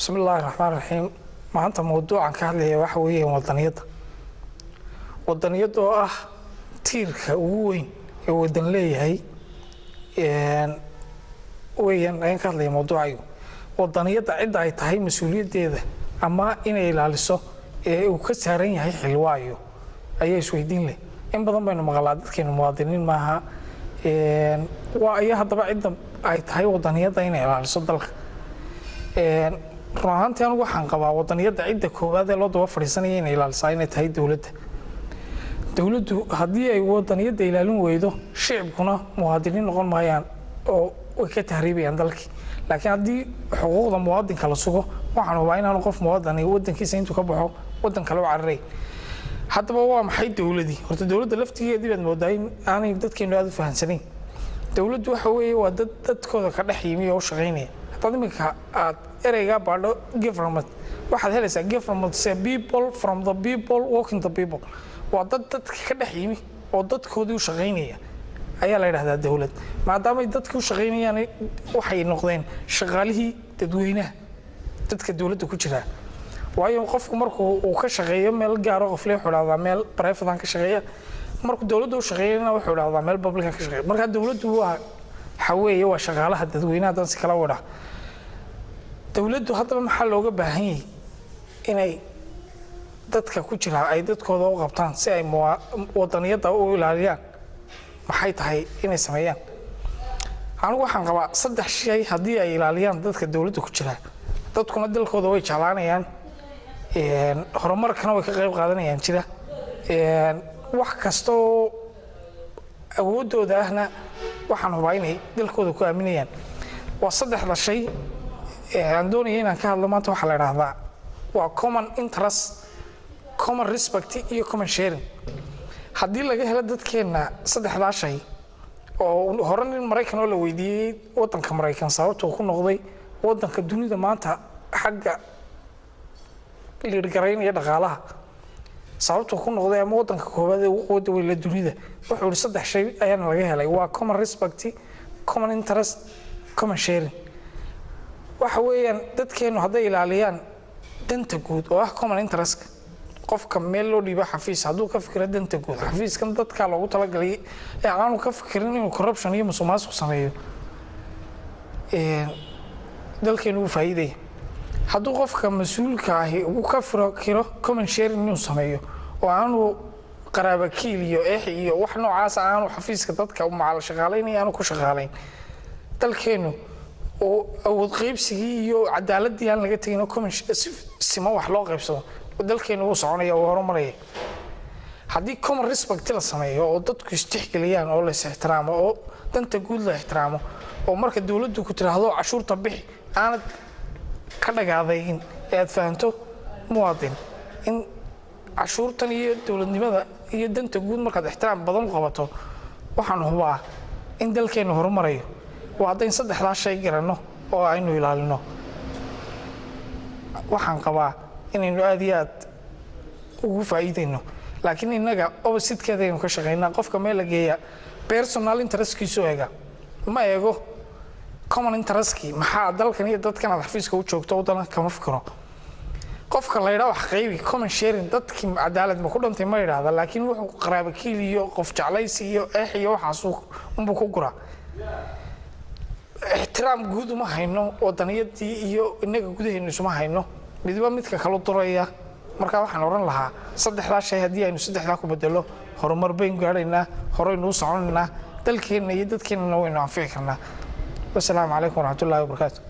Bismi illaahi raxmaan raxiim. Maanta mawduucan ka hadlaya waxa weeyaan wadaniyadda. Wadaniyadda oo ah tiirka ugu weyn ee wadan leeyahay weeyaan ayaan ka hadlaya mawduucaygu. Wadaniyadda cidda ay tahay mas-uuliyaddeeda ama inay ilaaliso ee uu ka saaran yahay xilwaayo ayaa isweydiin leh. In badan baynu maqalaa dadkeenu muwaadiniin maaha. Waa iyo haddaba cidda ay tahay wadaniyadda inay ilaaliso dalka. Run ahaantii, anigu waxaan qabaa wadaniyadda cidda koowaad ee loo daba fadhiisanaya inay ilaalisaa inay tahay dowladda. Dowladdu haddii ay wadaniyadda ilaalin weydo, shicibkuna muwaadiniin noqon maayaan oo way ka tahriibayaan dalkii. Laakiin haddii xuquuqda muwaadinka la sugo, waxaan hubaa inaanu qof muwaadani wadankiisa intuu ka baxo wadan kale u cararay. Haddaba waa maxay dowladii? Horta dowladda laftigeedii baad moodaa in aanay dadkeenu aada u fahansanayn. Dowladdu waxa weeye waa dad dadkooda ka dhex yimi oo u shaqaynaya. Haddaad iminka aad ereygaa baadho government, waxaad helaysaa government is a people from the people working the people. Waa dad dadka ka dhex yimi oo dadkoodii u shaqaynaya ayaa la yidhahdaa dowlad. Maadaamay dadkii u shaqaynayaan, waxay noqdeen shaqaalihii dadweynaha, dadka dowladda ku jiraa. Waayo, qofku markuu uu ka shaqeeyo meel gaaro qofle, wuxuu dhahdaa meel private ka shaqeeya. Markuu dowladda u shaqeeyana, wuxuu dhahdaa meel public ka shaqeeya. Marka dowladdu waa waxa weeye waa shaqaalaha dadweynaha, haddaan si kala wadhaa. Dowladdu haddaba maxaa looga baahan yahay inay dadka ku jira ay dadkooda u qabtaan si ay wadaniyadda u ilaaliyaan? Maxay tahay inay sameeyaan? Anigu waxaan qabaa saddex shay haddii ay ilaaliyaan dadka dowladda ku jira, dadkuna dalkooda way jeclaanayaan, horumarkana way ka qayb qaadanayaan jira. Wax kasta oo awooddooda ahna waxaan hubaa inay dalkooda ku aaminayaan. Waa saddexda shay aan doonaya inaan ka hadlo maanta. Waxaa la idhaahdaa waa common interest, common respect iyo common sharing. Haddii laga helo dadkeenna saddexdaa shay, oo hore nin Maraykan oo la weydiiyey waddanka Maraykan sababta uu ku noqday waddanka dunida maanta xagga liirgaraynaya dhaqaalaha, sababtuu ku noqday ama waddanka koowaad ee ugu quwadda weyn la dunida, wuxuu ihi saddex shay ayaana laga helay: waa common respect, common interest, common sharing. Waxa weeyaan, dadkeennu hadday ilaaliyaan danta guud oo ah common interest, qofka meel loo dhiibo xafiis hadduu ka fikiro danta guud, xafiiskan dadkaa loogu talagalay, ee aanu ka fikirin inuu corruption iyo musuqmaasuq sameeyo, dalkeenu wuu faa'iidaya. Hadduu qofka mas-uulka ahi uu ka fikiro common sharing inuu sameeyo oo aanu qaraabakiil iyo eex iyo wax noocaasa aanu xafiiska dadka macal shaqaalaynaya aanu ku shaqaalayn, dalkeenu oo awood qaybsigii iyo cadaaladii aan laga tegin oo common si siman wax loo qaybsado, dalkeenu wuu soconaya, wuu horumaraya. Haddii common respect la sameeyo oo dadku istixgeliyaan oo la is ixtiraamo oo danta guud la ixtiraamo, oo marka dowladdu ku tiraahdo cashuurta bixi aanad ka dhagaadayn ee aad fahanto, muwaadin, in cashuurtan iyo dowladnimada iyo danta guud markaad ixtiraam badan u qabato, waxaan hubaa in dalkeennu horumarayo. Waa haddayn saddexdaa shay garanno oo aynu ilaalino, waxaan qabaa inaynu aad iyo aad ugu faa'iidayno. Laakiin innaga oppositekeeda aynu ka shaqaynaa. Qofka meel la geeya personal interestkiisu eega, ma eego common interestkii. Maxaa dalkan iyo dadkan aad xafiiska u joogto wadana kama fikiro. Qofka la yidhaa wax qaybi, common sharing, dadkii cadaalad ma ku dhantay ma yidhaahda, laakiin wuxuu qaraabakiil iyo qof jeclaysi iyo eex iyo waxaas unbuu ku guraa. Ixtiraam guud uma hayno wadaniyadii iyo innaga gudaheenu isuma hayno, midba midka kala duraya. Marka waxaan odhan lahaa, saddexdaa shay haddii aynu saddexdaa ku bedelo, horumar baynu gaadhaynaa, horeynu u soconaynaa, dalkeenna iyo dadkeennana waynu anfici karnaa. Wasalaamu calaykum waraxmatullahi wabarakaatu.